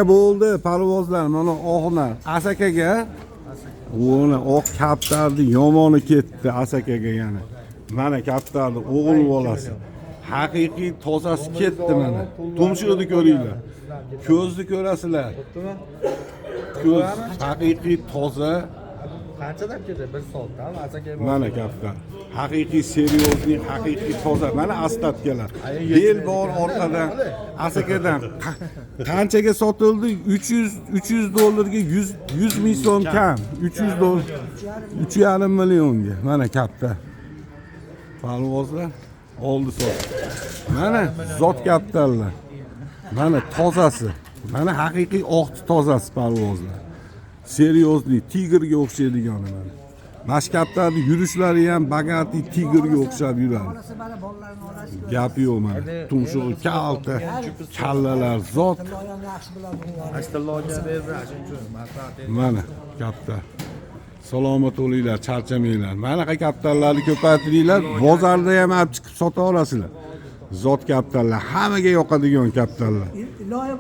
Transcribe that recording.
Bo'ldi, parvozlar, mana oqlar Asakaga. Uni oq kaptarni yomoni ketdi Asakaga yana. Mana kaptarni o'g'il bolasi. Haqiqiy tozasi ketdi mana. Tumshug'ini ko'ringlar. Ko'zni ko'rasizlar. Ko'z haqiqiy toza. Qanchadan ketdi? Bir soatdan Asaka. Mana kaptar. Haqiqiy серьёзный, haqiqiy toza. Mana ostatkalar. Bel bor orqadan, Asakadan. Qanchaga sotildi? 300 300 dollarga 100 100 ming so'm kam. 300 dollar 3,5 millionga. Mana kaptar. Parvozlar oldi sotdi. Mana zot kaptarlar. Mana tozasi. Mana haqiqiy oq tozasi parvozlar. Серьёзный, tigrga o'xshaydigani mana. Mana kaptarni yurishlari ham богатый tigrga o'xshab yuradi. Onasi mana bolalarni onasi. Gapi yo'q mana. Tumshug'i kalta, kallalar zot. Tilloyam yaxshi biladi buni. Ashtilloga berdi, shuning uchun maslahat. Mana kaptar. Salomat bo'linglar, charchamanglar. Manaqa kaptarlarni ko'paytiringlar, bozorda ham olib chiqib sota olasizlar. Zot kaptarlar, hammaga yoqadigan kaptarlar. Iloyim.